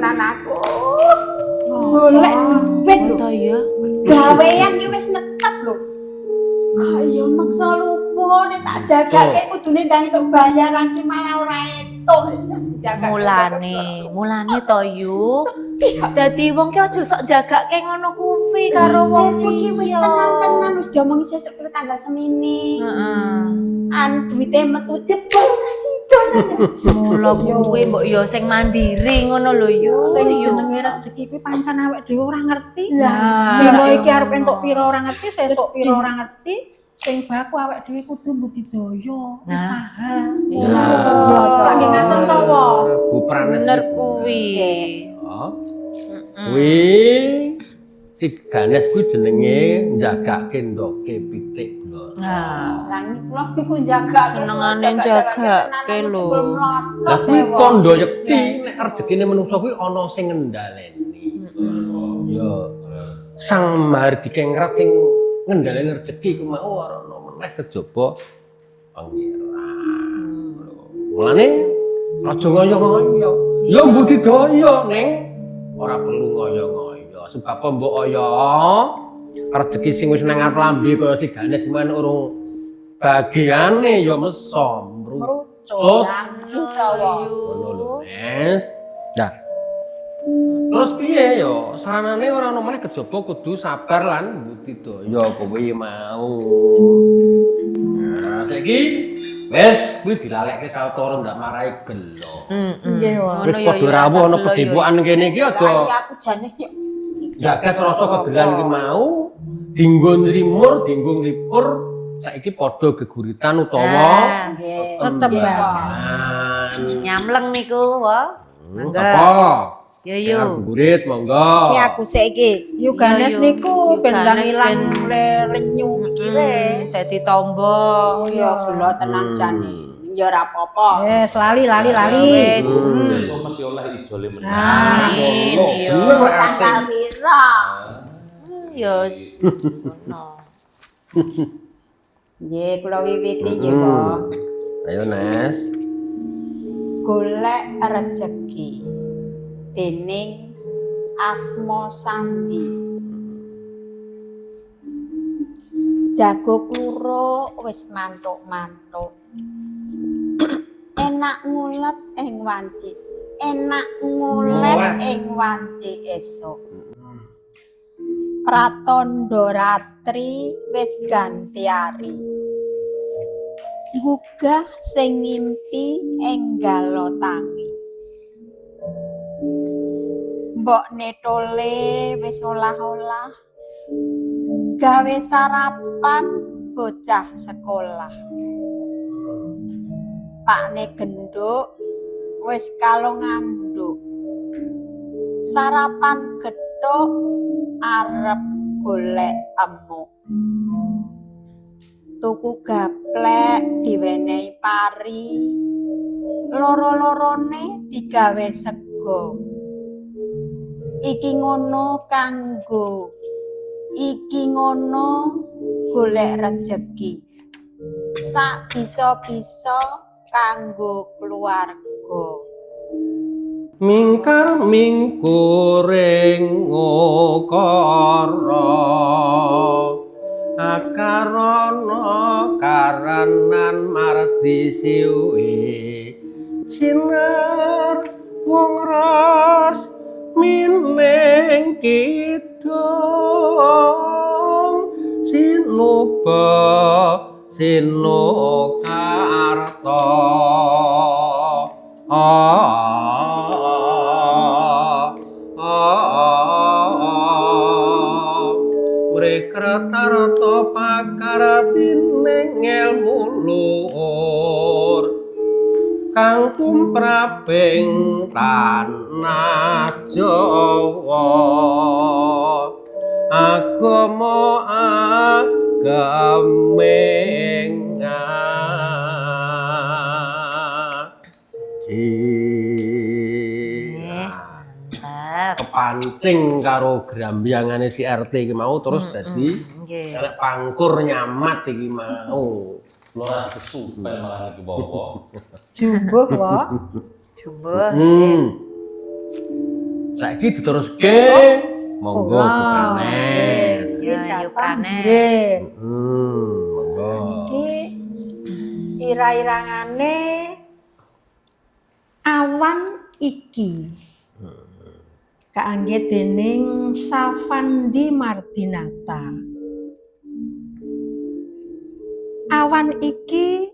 tenan aku. Golek duit lho. To ya. Gawean ki wis netep lho. Kaya maksa lupa nek tak jagake kudune ndang entuk bayaran ki malah ora entuk. Jaga. Mulane, mulane to yu. Dadi wong ki aja sok jagake ngono kuwi karo wong Sipku ki wis liya. Tenan-tenan wis diomongi sesuk kuwi tanggal semene. Heeh. An duwite metu jebol ora sida. Mula kuwi mbok yo sing mandiri ngono lho yu. Sing Yu. jenenge rezeki kuwi pancen awake dhewe ora ngerti. Lah, Dino ya iki arep ngono. Entuk pira ora ngerti, sesuk pira ora ngerti. Sing baku awake dhewe kudu budidaya, Nah. usaha. Iya. Lah nggih ngaten to, wo. Bu Pranes. Bener kuwi. Oh. Mm-mm. Kuwi si Ganes kuwi jenenge njagake ndoke pitik lho. Nah, Lah kula niku jagake. Senengane njagake lho. Lah kuwi tandha yekti nek rezekine manungsa kuwi ana sing ngendhaleni. Ya. Sang Mahardika sing ngendhaleni rezeki ku mau ora ana meneh kejaba Pangeran. Mulane aja ngoyo-ngoyo. Ya budidaya ning ora perlu ngoyo-ngoyo. Sebab apa mbok oyo rezeki sing wis nang ngarep lambe kaya si Ganes men urung bagiane ya mesom. Merucut. Merucut. Ngono Ngono lho, Nes. Nah. Terus piye ya? Saranane ora ono meneh kejaba kudu sabar lan budidaya kuwi mau. Nah, saiki wis kuwi dilalekke sawetara ndak marai gelo. Heeh. Nggih, Wak. Wis padha rawuh ana pedhepokan kene iki aja Aku jane yo jagas rasa kegelan ki mau dinggo nrimur, dinggo nglipur, saiki padha geguritan utawa Nah, nggih. tetembangan. Nyamleng niku, wa. Mangga. Sapa? Ya Sing arep yo. Gurit monggo. Ki aku saiki. Yu Ganes Iya, yu. niku Yu ben ndang Ganes ilang ben- le lenyu pikire. Dadi tombo. Oh ya gelo tenan jane. Ya ora apa-apa. Wes lali lali lali. Wes. Sesuk mesti oleh ijole meneh. Nah. Amin, Ngono, iya. bener lek Tanggal RT. pira? Ya ngono. Nggih, kula wiwiti nggih, Pak. Ayo Nes. Golek rejeki dening Asma Sandi. Jago kluruk wis mantuk-mantuk. Enak ngulet ing wanci. Enak ngulet Ngulet. Ing wanci esuk. Pratandha ratri wis ganti ari. Gugah sing ngimpi enggalo tangi. Mbok netole wis olah-olah. Gawe sarapan bocah sekolah. Pakne genduk wis kalung anduk. Sarapan gethuk arep golek emuk. Tuku gaplek diwenehi pari. Loro-lorone digawe sego. Iki ngono kanggo iki ngono golek rejeki. Sak bisa-bisa kanggo keluarga. Mingkar mingkuring ukara akarana karanan mardi siwi sinar wong ras mining kidung sinuba sinukarta ah, ah, ah. Mrekratarata pakaratining elmu luhur kang tumraping tanah Jawa agama agaming ngaji. Mantap. Kepancing karo grambyangane si RT iki mau terus dadi elek pangkur nyamat iki mau. Ora kesupen malah niki bawa. Jumbuh, Wak. Jumbuh. Saiki diteruske. Monggo Bu Pranes. Ya, Yu Pranes. Nggih. Monggo. Iki ira-irangane awan iki. Kaangge dening Safandi Mardinata. Awan iki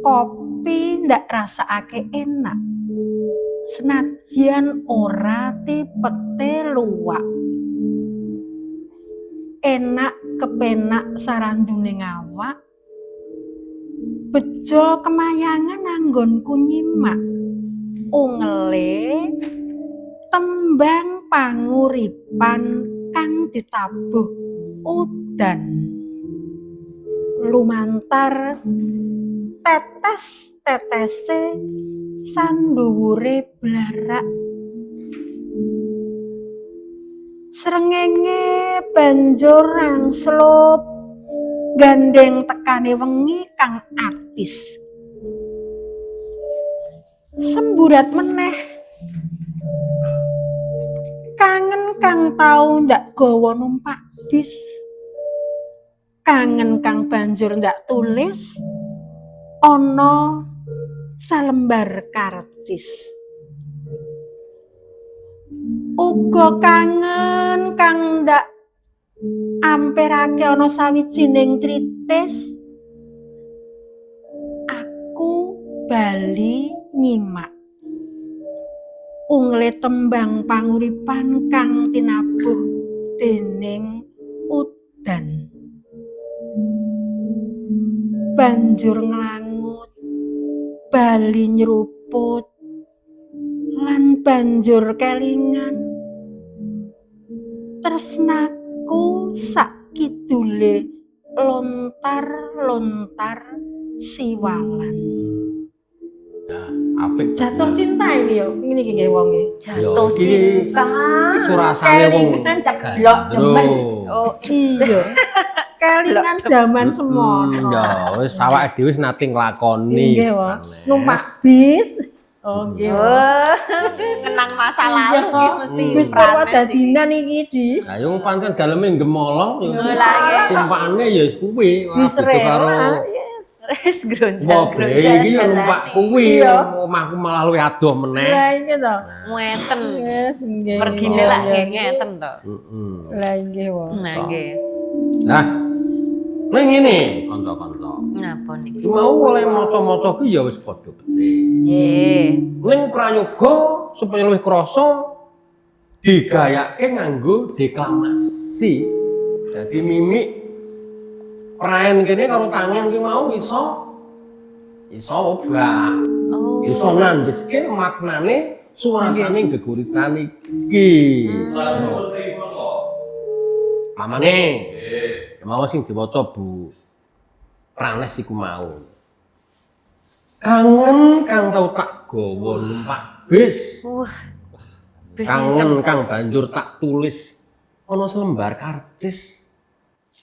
kopi ndak rasakake enak. Senadyan ora tipete luwak. Enak kepenak sarandune ngawak. Bejo kemayangan anggonku nyimak. Ungele tembang panguripan kang ditabuh udan. Lumantar tetes tetese sanduwure blarak. Srengenge banjur angslup gandeng tekane wengi kang atis. Semburat meneh kangen kang tau ndak gawa numpak bis. Kangen kang banjur ndak tulis ana salembar karcis. Uga kangen kang ndak amperake ana sawijining tritis. Aku bali nyimak ungle tembang panguripan kang tinabuh dening udan. Banjur nglangut, bali nyeruput, lan banjur kelingan. Tresnaku sak kidule lontar-lontar siwalan. Ya, apik. Jatuh cinta ini yo, ngene iki nggih wong nggih. Jatuh Yo, iki cinta. Surasane wong Kelingan ceblok demen. Oh, Iya. Kelingan zaman semono. Ya, wis awake dhewe wis nate nglakoni. Nggih, Wong. Pranes. Numpak bis. Oh, nggih. Wong. oh, kenang masa lalu Iya, ki mesti Bis Pranes iki. Purwodadinan iki, Di. Lah yo pancen daleme gemolong yo. Lah, nggih. Tumpakane ya wis kuwi, ora Bis beda karo rela. Yes. Wis gronjal Mobil iki yo numpak kuwi, Iya. omahku malah luwih adoh meneh. Lah iki to. Ngeten. Yes, nggih. Mergine Iya, lak iya. nggih ngeten to. Heeh. Lah nggih, Wong. Nah, nggih. Nah, ning ngene kanca-kanca. Napa niki? Iki mau oleh maca-maca ki ya wis padha becik. Nggih. Ning prayoga supaya luwih krasa digayake nganggo deklamasi. Dadi mimik praen kene karo tangan ki mau iso iso obah. Oh. Iso nandheske maknane suasane geguritan iki. Mamane. Mau sing diwaca Bu Pranes iku mau. Kangen kang tau tak gawa numpak bis. Wah. Bis Kangen kang banjur tak tulis ana selembar karcis.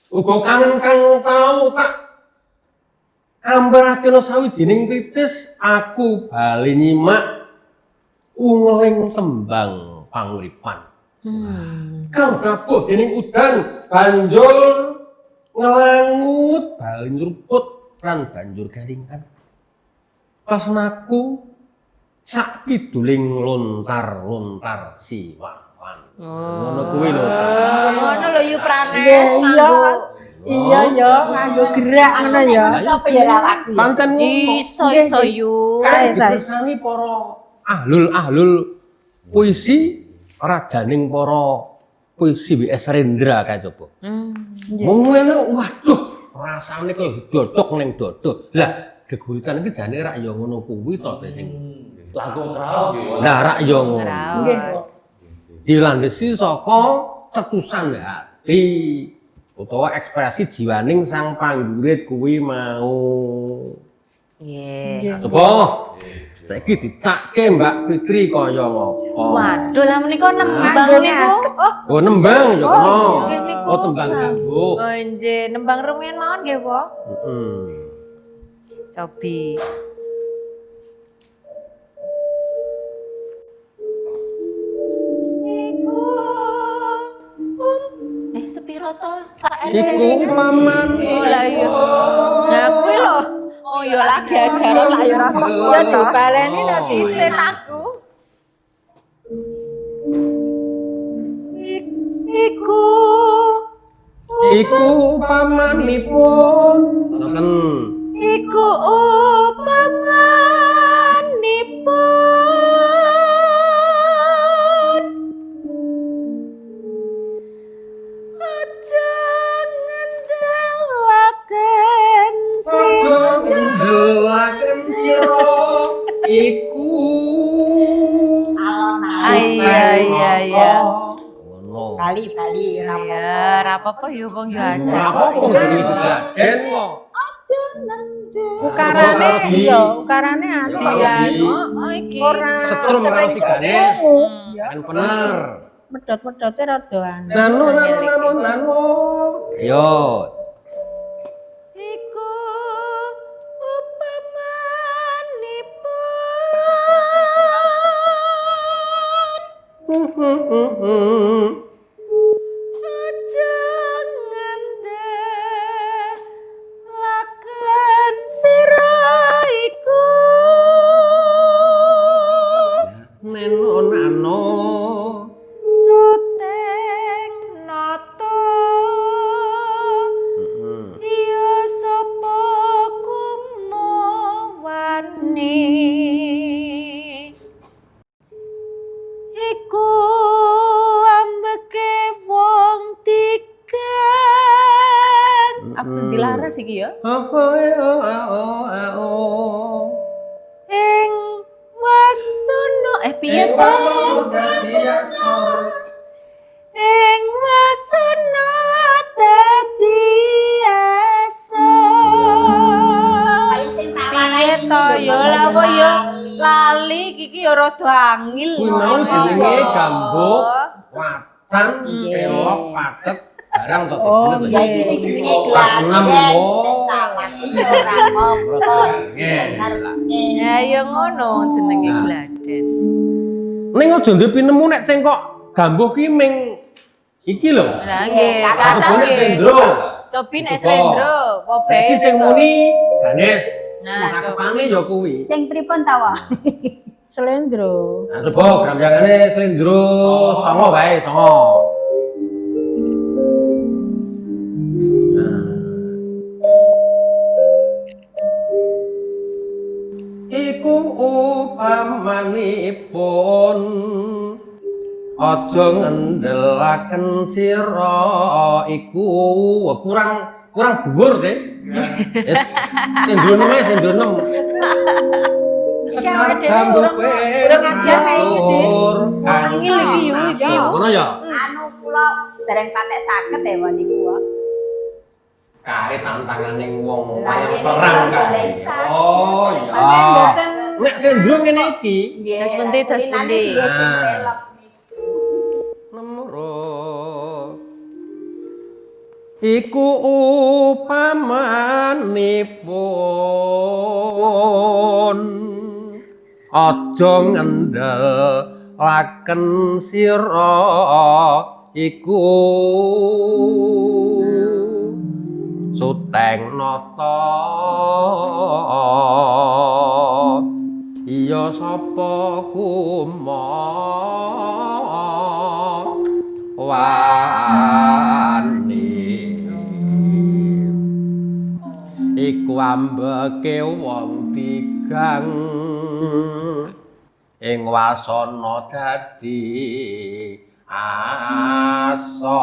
Uga kangen kang tau tak amperake ana sawijining titis, aku bali nyimak ungeling tembang panguripan. Kang dapuh dening udan banjur ngelangut bali nyeruput lan banjur garingan. Tresnaku sak kiduling lontar-lontar siwalan. Ngono kuwi lho. Oh, ngono lho Yu Pranes Iya. nganggo. Iya ya, nganggo gerak ngono ya. Apa ya ra aku ya? Pancen ngono. Iso iso Yu. Kae Sae, sae. dipirsani para ahlul-ahlul puisi, rajaning para puisi W.S. Rendra kae coba. Wong ngene waduh, rasane kaya dodok ning dodo. Lah, geguritan iki jane rak ya ngono kuwi to te sing. Langkung kraos ya. Lah rak ya ngono. Kraos. Dilandhesi saka cetusan hati utawa ekspresi jiwaning sang panggurit kuwi mau. Nggih. Nah, coba saiki dicakke Mbak Fitri kaya ngopo. Waduh, lah menika nembang Nganggo niku. Oh, nembang ya kena. Nggih niku. Oh, tembang gambuh. Oh, nggih, nembang rumiyin mawon nggih, Po. Heeh. Cobi. piro to Pak RW? Iku paman. Oh lah iya. Nah kuwi lho. Oh ya lagi ajaran lah ya ora apa-apa. Ya dibaleni to, Di. Isin aku. Iku Iku upamanipun. Ngoten. iku upamanipun aja ngendelaken Aja ngendelaken sira iku. Iya iya iya. Ngono. Bali bali ora apa-apa. Ya, ora apa-apa yo wong yo aja. Ora apa-apa jenenge kedaden kok. Aja ngendel. Ukarane iya, ukarane anu Iya, Iya, Di. oh iki. ora Setrum karo si Ganes. Ya, Kan bener. medhot-medhote rada anu. Nano nano nano nano. Yo. Iku upamanipun aja ngendelaken sira iku Neno nano. suteng nata iya sapa kumawani iku ambeke wong tigang aku dilaras iki ya ing wasono piye to ing wasono dadi asor. Kaya sing tak warai Piye ini to lho, ya Mas, lah apa ya lali. lali iki ya rada angil. Kuwi mau jenenge gambuk wacan kelok patet barang to Oh, bener to Ya iki sing jenenge Enam, gladen. oh. Nek salah sih ya ora apa-apa. Rada angel. Ya ya ngono jenenge Nah. gladen. Ning aja duwe pinemu nek cengkok gambuh ki ming iki lho. Lah nggih, Iya, kathah Aku nek nggih. slendro. Cobi nek Iku kok. slendro, apa Saiki bae sing to. muni Ganes. Nah, Cakepane ya kuwi. Sing pripun ta, Wak? Slendro. Nah, coba grambyangane slendro songo wae, songo. Nah. Iku upamanipun aja ngendelaken sira iku. Wah, kurang kurang dhuwur te. Wis slendro 6 ae, slendro 6. Iki awake dhewe urung urung ngajar kae iki, Dik. Angel iki yo, iki. Ngono ya. Anu kula dereng patek saged ya wong niku. Wak. Kae tantangane wong Lah, wayang ini perang kula kae. dereng saged. Oh iya. Sampeyan mboten Nek slendro ngene iki. Nggih. Das pundi, das Kulinane pundi. nggih sing Nah. pelok niku. Nemro. Iku upamanipun aja ngendelaken sira iku suteng nata iya sapa kuma wani iku ambeke wong digang ing wasana dadi aso.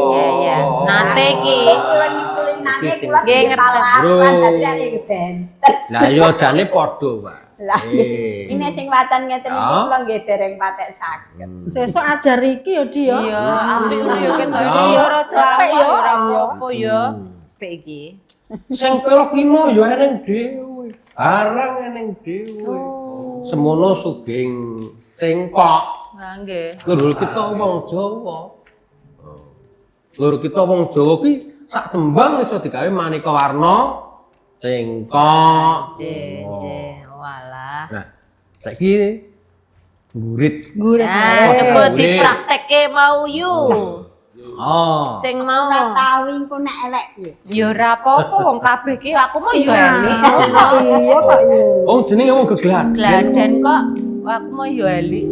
Iya, iya. Nate iki. Kula niku kulinane Iki sing kula Nggih, nggih ngertos. palapan dadi nek benten. Lah iya jane padha, Pak. Lah Eh. ini sing watan ngeten iki Ya. kula nggih dereng patek saged. Sesuk ajar iki ya, Di ya. Iya, apik ngono ya ketok Ya. iki ya rada Apik ya ya. ora apa-apa ya. Hmm. Apik iki. Sing pelok limo ya eneng dhewe. Barang eneng dhewe. Semono sugeng cengkok. Lah nggih. Lur kita wong Jawa. Lur kita wong Jawa ki sak tembang iso digawe maneka warna cengkok. J J walah. Nah, saiki nggurit. Gurit. Nah, Oh, coba boleh. dipraktekke mau yu. Oh. Sing mau. Ora tau engko nek elek piye. Ya ora apa-apa wong kabeh ki aku mau ya elik. Iya kok yo. Wong jenenge wong gegladen. Gladen kok aku mau ya elik.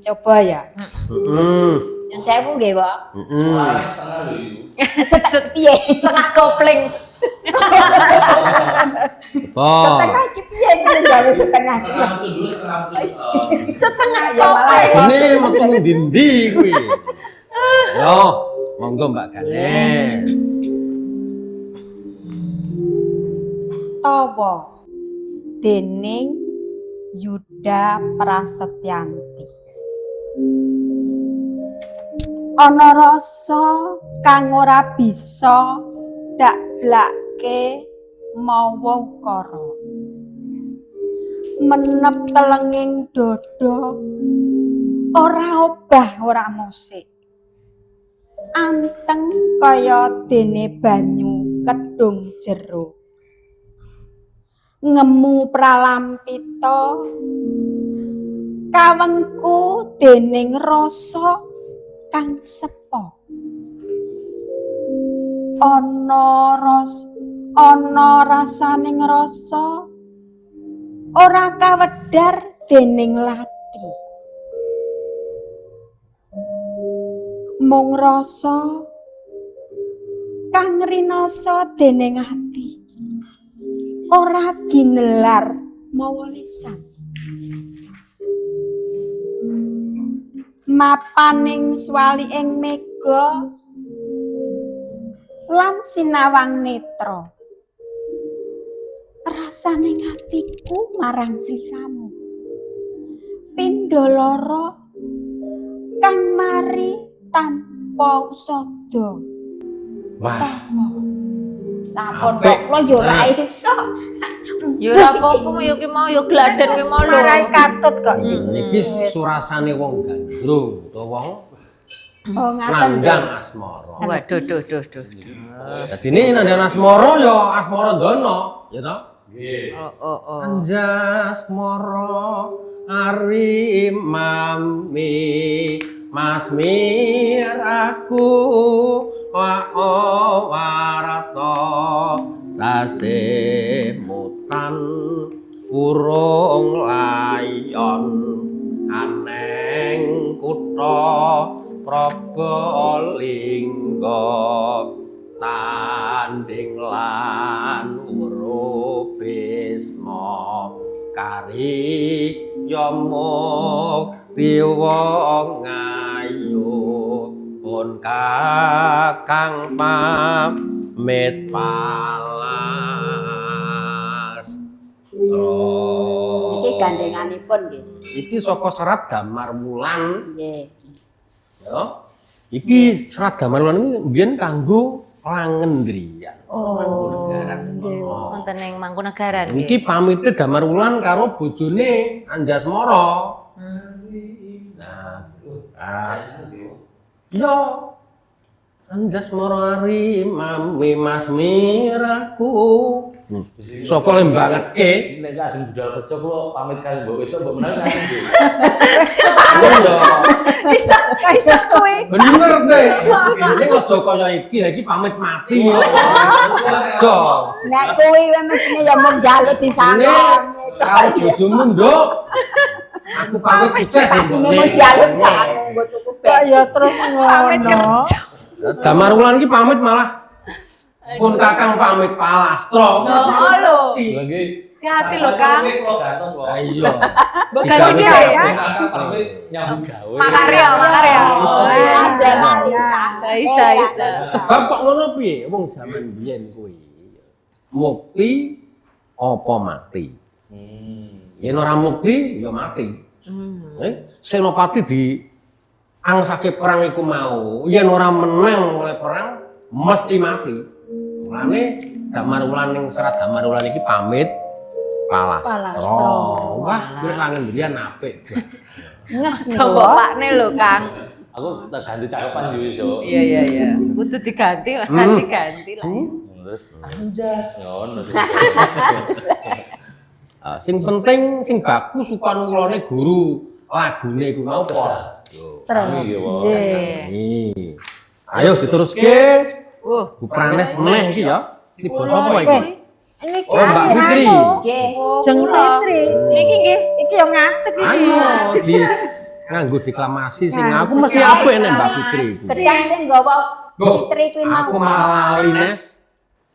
Coba ya. Heeh. Nyun sewu nggih, Pak. Heeh. Setengah lho Yu. Piye? Setengah kopling. Apa? Setengah iki piye iki gawe setengah iki. Setengah metu dulu, setengah metu. Setengah Ya malah kopling. Jenenge metu ngendi kuwi. Yo, monggo Mbak Ganes. Tawa dening Yuda Prasetyanti. Ana rasa kang ora bisa dakblake mawa ukara. Menep telenging dada ora obah ora musik. Anteng kaya dene banyu kedung jero. Ngemu pralampita kawengku dening rasa kang sepo. Ana rasaning rasa ora kawedar dening lathi. Mung rasa kang rinasa dening ati ora ginelar mawa lisan. Mapaning swaliking mega lan sinawang netra. Rasaning atiku marang sliramu. Pindha lara kang mari tanpa usada. Wah, Tawa. Sampun Apik. kok kula yo ora iso. Ya ora apa-apa ya ki mau ya gladen ki mau lho. Marai katut kok. iki surasane wong gandrung utawa wong Oh ngaten. nandang asmara. Waduh duh duh duh. Dadi ini nandang asmara ya asmara dono, ya toh? Nggih. Oh oh oh. Anjasmara ari mami Mas miraku wa warata tasemutan urung layon aneng kutha Probolinggo tanding lan urubisma kari ya mukti wong ayu pun kakang pamit palas. Iki gandenganipun nggih. Iki saka serat Damar Wulan. Nggih. Ya. Iki serat Damar Wulan iki mbiyen kanggo langendriyan. Oh. Mangkunegaran. Wonten ing Mangkunegaran nggih. Iki pamite Damar Wulan karo bojone Anjasmara. Nah, yo Anjasmara ari mami Mas miraku. Saka lembangetke. Nek lajeng budal kerja kula pamit kali mbok wedok mbok menawi lajeng nggih. Iya. Bisa bisa kuwi. Bener deh. Ini aja kaya iki, iki pamit mati. Aja. Nek kuwi wae mestine ya mung njaluk Ini disangoni. karo bojomu, Nduk. Aku pamit sukses Patine mung njaluk sangu nggo tuku Kok ya bensin. terus Pamit ngono. kerja. Damar Wulan iki pamit malah pun kakang pamit palastro. Oh lho. Lha nggih. Hati-hati lho, Kang. Kula gantos kok. Iya. Mbok ganti dhewe ya. Kakang pamit nyambut gawe. Makarya, makarya. Aja lali Isa, isa. Sebab kok ngono piye? Wong jaman biyen kuwi. Mukti apa mati? Yen ora mukti ya mati. Senopati di angsake perang iku mau, yen ora menang oleh perang mesti mati. Mulane Damar Wulan ning serat Damar Wulan iki pamit palastro. Wah, kuwi langendrian apik. Nges Coba pakne lho, Kang. Aku tak ganti cakepan yo wis yo. Iya, iya, iya. Kudu diganti, nanti ganti lah. Terus anjas ngono. Sing penting sing bagus sukan ulone guru lagune iku mau padha. Sami ya, Wak. Nggih. Iki. Ayo diteruske. Wuh. Bu Pranes meneh iki ya. Iki basa apa iki? Ini Oh, Mbak Fitri. Nggih. Jeng Fitri. Niki nggih. Iki yo ngadeg iki. Ayo di nganggo deklamasi sing aku mesti apik nek Mbak Fitri iku. Gedang sing nggawa Loh, Fitri kuwi mau. Aku malah lali, Nes.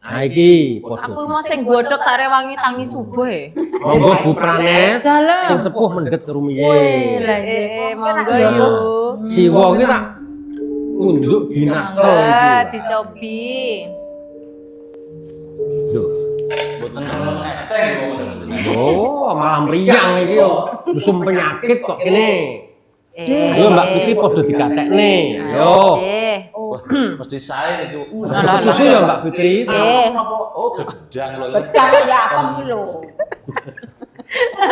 Nah iki padha. Aku mau sing godhog tak rewangi tangi subuh e. Monggo Bu Pranes Dalam. sing sepuh mendhet rumiyin. Lah nggih. Monggo yu. Siwa ki tak ngunjuk binastel Monggo iki. dicobi. Duh. Mboten seneng es teh nggih mboten. Oh, malah mriyang iki yo. Dusum penyakit kok kene. Ayo Mbak Putri padha digatekne. Ayo. Nggih. Wah, mesti sae niku. Aja kesusu ya Mbak Putri. Nggih. Napa? Oh, gedang lho. Gedang ya apem kuwi lho.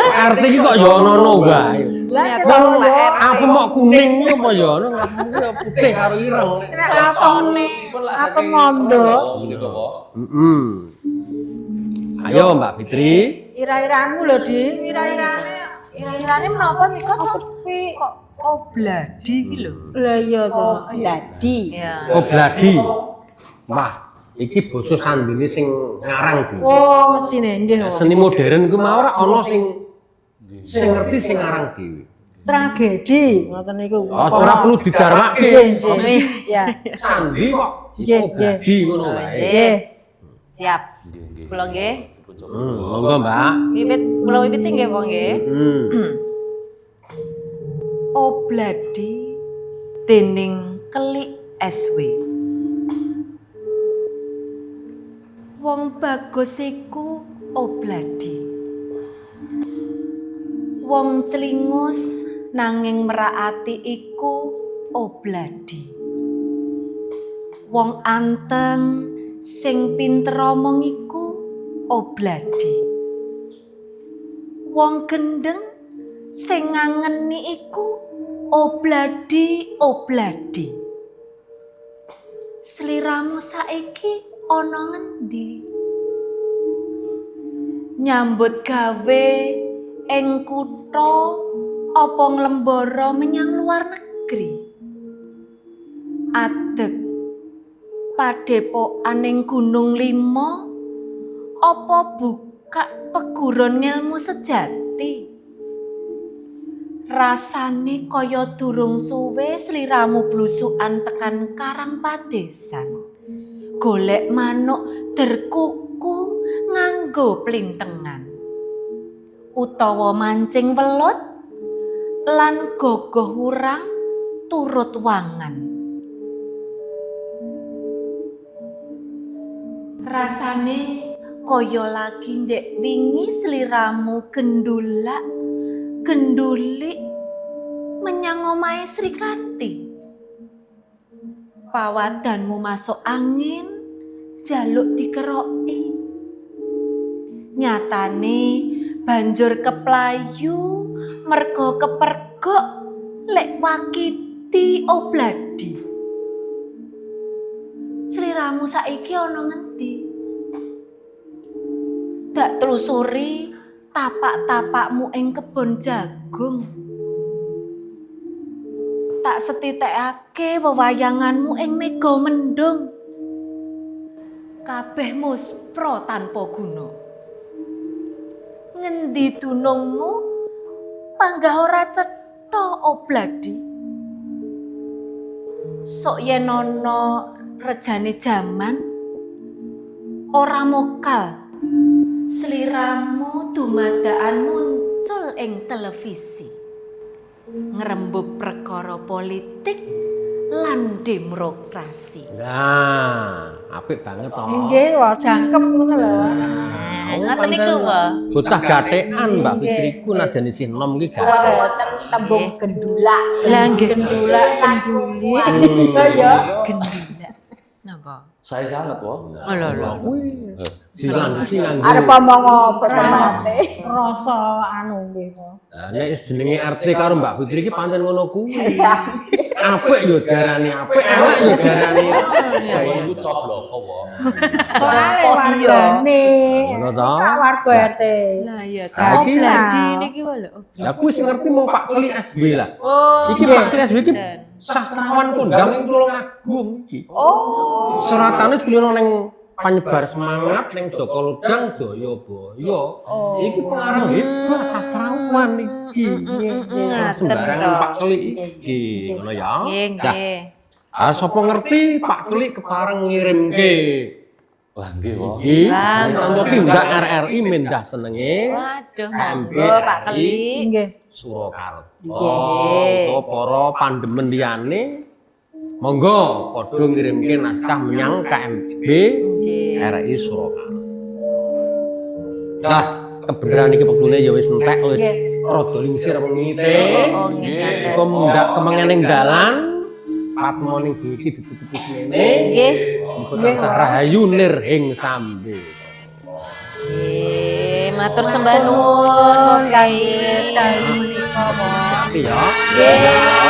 RT iki kok ya ono-ono wae. Lah Wong apa mok kuning iki apa ya ono aku ki ya putih karo ireng. Apem apa mondo? Niku kok. Heeh. Ayo Mbak Fitri. Ira-iramu lho, Di. Ira-irane Ira-irane menapa nika to? kopi. Kok obladi iki lho. Lah iya to. Oh, bladi. Iya. Oh bladi. Wah, iki basa sandine sing ngarang dhewe. Oh, mestine nggih. Wak. Seni modern ku mau ora ana sing sing ngerti sing ngarang dhewe. Tragedi ngoten niku. Oh, ora perlu dijarwake. Nggih, nggih. Ya. Sandi kok Nggih, iso bladi ngono wae. Nggih. Siap. Nggih, nggih. Kula nggih. Monggo Mbak. Wiwit kula wiwiti nggih, Pak nggih. Hmm. Obladi dening Kelik SW. Wong bagus iku obladi. Wong clingus nanging meraati iku obladi. Wong anteng sing pinter omong iku obladi. Wong gendeng sing ngangeni iku obladi obladi. Sliramu saiki ana ngendi? Nyambut gawe ing kutha apa nglembara menyang luar negeri? Adeg padepokan ing Gunung Limo apa buka peguron ngelmu sejati? Rasane kaya durung suwe sliramu blusukan tekan Karang Padesan. Golek manuk derkuku nganggo plintengan. Utawa mancing welut lan gogoh urang turut wangan. Rasane kaya lagi ndek wingi sliramu gendulak gendulik menyang omahe Sri Kanti. Pawadanmu masuk angin, jaluk dikeroki. Nyatane banjur keplayu merga kepergok lek wakiti obladi. Sliramu saiki ana ngendi? Dak telusuri tapak-tapakmu ing kebon jagung. Tak setitekake wewayanganmu ing mega mendung. Kabeh muspra tanpa guna. Ngendi dunungmu panggah ora cetha obladi. Sok yen ana rejane jaman ora mokal. Sliramu dumadakan muncul ing televisi. Ngrembug perkara politik lan demokrasi. Nah, apik banget toh. Nggih, wah jangkep ngono lho. Nah, Ngoten niku, Pak. Bocah gathekan Mbak Fitriku najan isih enom ki gathek. Wonten tembung gendulak. Lah nggih. Gendulak, genduli. Ya. Gendulak. Napa? Saya sangat, Wak. Oh, lho, lho. Kuwi dilandusi nganggo. Arep omong apa to mate? Rasa anu nggih. Wak. Lah nek jenenge RT karo Mbak Fitri iki pancen ngono kuwi. Apik yo darane apik, elek yo darane apik. Iku cobloko, Wak. Soale wargane. Ngono to. Sak warga RT. Lah iya Lah, iki- Obladi niki wae lho. Lah kuwi sing ngerti mau Pak Kli SB lah. Oh. Iki Pak Kli SB iki Sastrawan kondang ing Tulungagung iki. Oh. Seratane kulino ning Panyebar Semangat ning Joko Lodang Jayabaya. Iki pengarang hebat, sastrawan iki. Ngaten Sembarangan to. Pak Kelik iki, ngono ya. Nggih, Dah. nggih. Ah, sapa ngerti Pak Kelik kepareng ngirimke Wah, nggih, Pak. iki Lah, tanpa tindak RRI mendah senenge Waduh, KMB monggo Pak RI. Kelik. Nggih. Surakarta. Nggih. Utawa para pandemen liyane monggo padha ngirimke naskah menyang KMB Nggih. RI Surakarta. Dah, kebenaran iki wektune ya wis entek, wis rada lingsir wengite. Oh, nggih ngaten. Iku mundak kemengening dalan. Patmo ning bengi iki ditutupi semene. Nggih. Muga tansah rahayu nir ing sambe. Nggih, matur sembah nuwun, Bapak. Dalu menika, Pak. Hati ya. Nggih.